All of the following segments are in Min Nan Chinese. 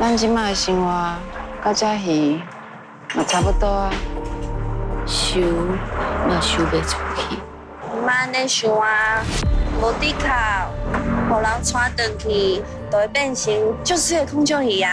咱這擺的生活，佮這魚嘛差不多啊，收嘛收袂出去。毋按呢想啊，無抵靠，予人帶轉去，就會變成足媠的孔雀魚啊！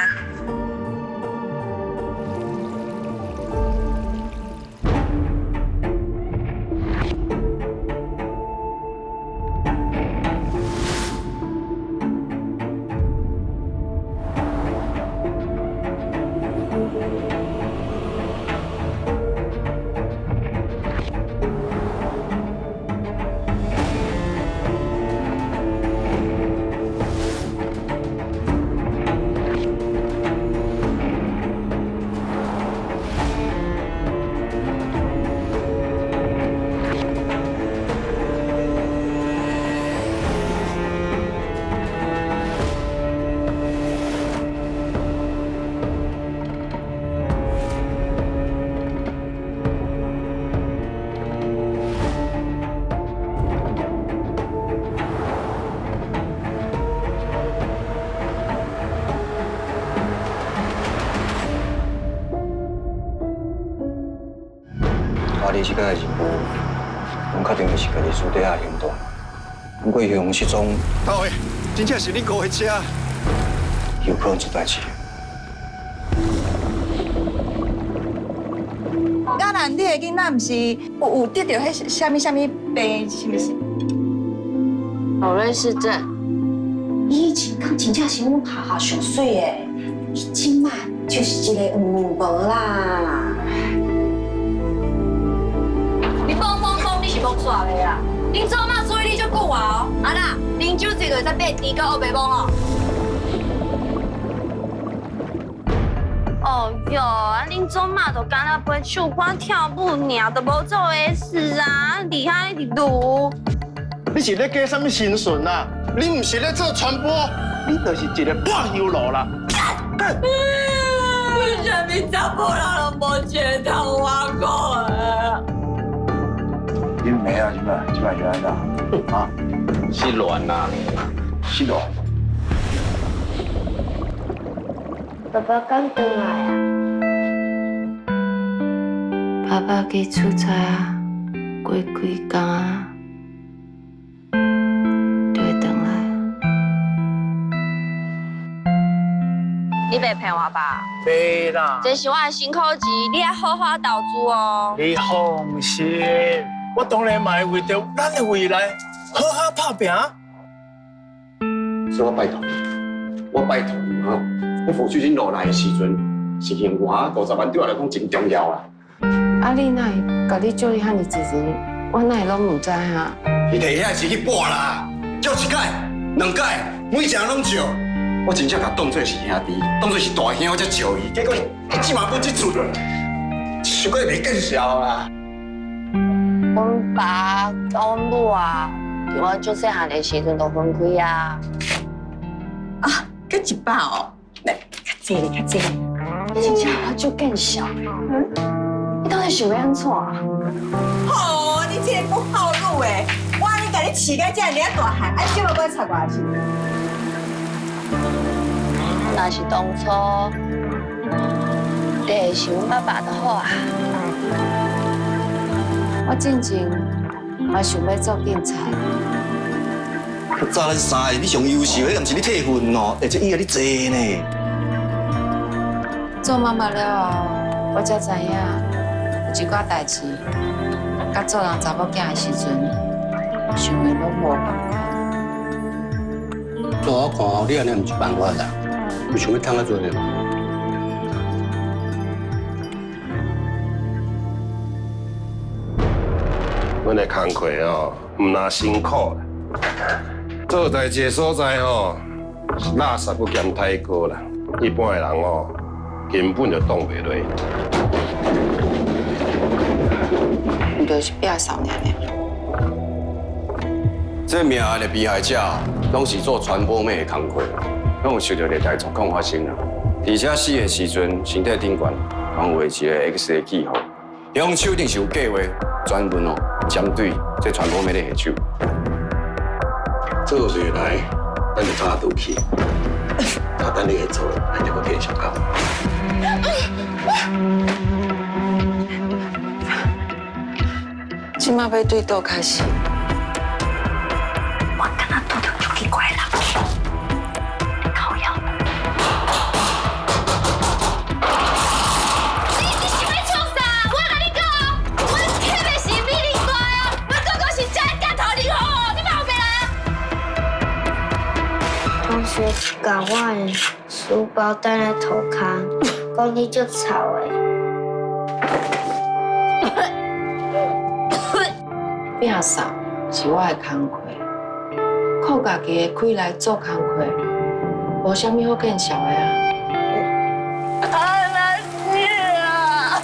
阿你這擺的任務，攏確定是家己私底下行動，毋過行失蹤。大衛，真正是恁哥的車，有可能出代誌。亞蘭，你的囡仔毋是有得著彼啥物啥物病，是毋是？妥瑞氏症。以前敢真正是阮学校上媠的，伊這擺就是一个黄毛婆啦。你摸摸摸，你是摸煞的啦！恁祖妈注意你足久啊哦，啊啦，啉酒醉就会使变猪到乌白摸哦。哦哟，啊恁祖妈就干焦陪唱歌跳舞尔，就无做的事啊，厉害一直撸。你是咧假啥物身份啊？你毋是咧做传播，你就是一个柏油路啦！为啥物查某人拢无一个通我讲的？恁妹啊，这摆这摆是按怎？啊？失恋啦！失恋。爸爸敢转来啊？爸爸去出差啊，过几工啊，就會轉來。你袂騙我吧？袂啦。這是我的辛苦錢，你愛好好投資哦。你放心，我當然嘛會為著咱的未來好好打拚。所以我拜託你，我拜託你吼，你付水金落來的時陣，是還我50萬對我來講真重要啦。啊，你哪會共你借你遐爾濟錢？我哪會攏毋知哈？伊提遐錢去搏啦，借一擺、兩擺，每一項攏借。我真正共當做是兄弟，當做是大兄，我才借伊。結果伊這馬本這出，實在袂見笑啦。阮爸佮阮母啊，佇我足細漢的時陣就分開啊。啊，閣一百哦，來，較濟咧，較濟。真正我足見笑的。你到底想欲按怎啊？吼，你這個不孝女的，我按呢共你飼到這爾啊大漢，啊，這麼閣插我是？若是當初你會是阮爸爸就好啊。我進前嘛想欲做警察。較早咱三個你上優秀，彼毋是你退訓哦，而且伊共你坐呢。做媽媽了後，我才知影有一寡代誌，佮做人查某囝的時陣，想的攏無仝款。做我看吼，你按呢毋是辦法啦，有想欲趁較濟無？阮的工課哦，毋但辛苦啦，做代誌的所在吼，是垃圾閣兼太高啦，一般的人哦，根本就擋袂落。毋就是摒掃爾爾。這命案的被害者攏是做傳播妹的工課，攏有受著虐待狀況發生啦。而且死的時陣，身體頂懸攏有畫一個 X 的記號，兇手一定是有計劃，專門哦針對這傳播妹咧下手。做袂來，咱就早倒去。啊，等你会做，咱就阁继续讲。这马欲对佗开始？我敢若拄著足奇怪的人，靠腰。你想欲创啥？我共你讲，阮特别是美丽大哦，阮哥哥是真夹头离好哦，你莫后白来啊！同学共我的书包搙咧涂跤，讲你足臭的。摒扫是我的工课，靠家己的气来做工课，无啥物好见笑的啊。阿兰姐啊，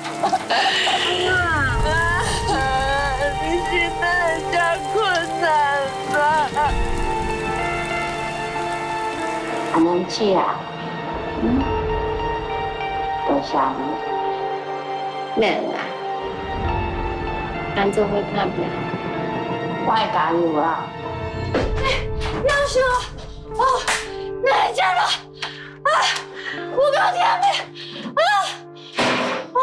你现在真困难啊！阿兰姐啊，多谢你，免啦，咱做伙打拼。我会加油啊！夭寿，哦，哪会这了？啊，有够忝的！啊啊！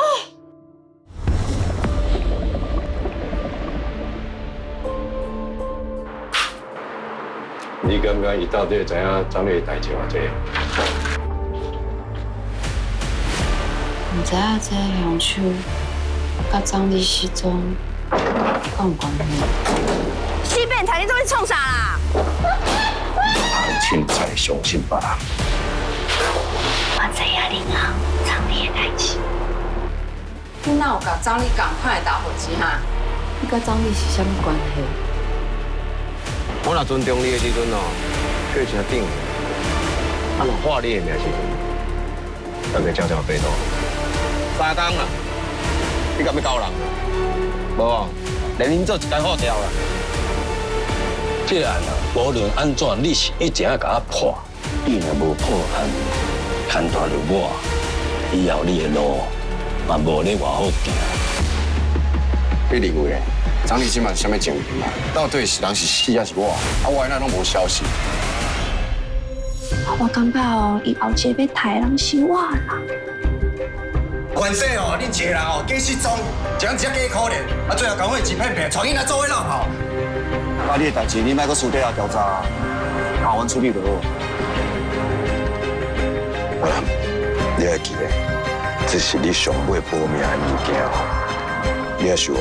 你感觉伊到底知影张丽的代志偌济？毋知影这凶手佮张丽失踪敢有关系？死变态，你做欲创啥啦？凊彩相信别人。我知影恁后张丽的代志。你哪有共张丽仝款的大伙子哈？你佮张丽是啥物关系？我若尊重你的时阵哦，叫一声长；啊，若喊你的名时阵，咱就正正白道。三工啦，你敢欲交人？无，连恁做一间好掉啦。这个案啊，无论按怎，你是一定爱共我破。你若无破案，牵拖著我，以后你的路嘛无咧偌好行。你认为张丽这摆是啥物情形啊？到底是人是死还是活？啊，我哪拢无消息。我感觉哦，伊后一个欲刣的人是我啦。原说哦，恁一个人哦假失踪，一人一只假可怜，啊最后共伙钱骗骗，带囡仔做伙落跑。啊，你的代志你莫阁私底下调查，交阮处理就好。阿南，你爱记得，这是你上尾保命的物件哦，你爱想好。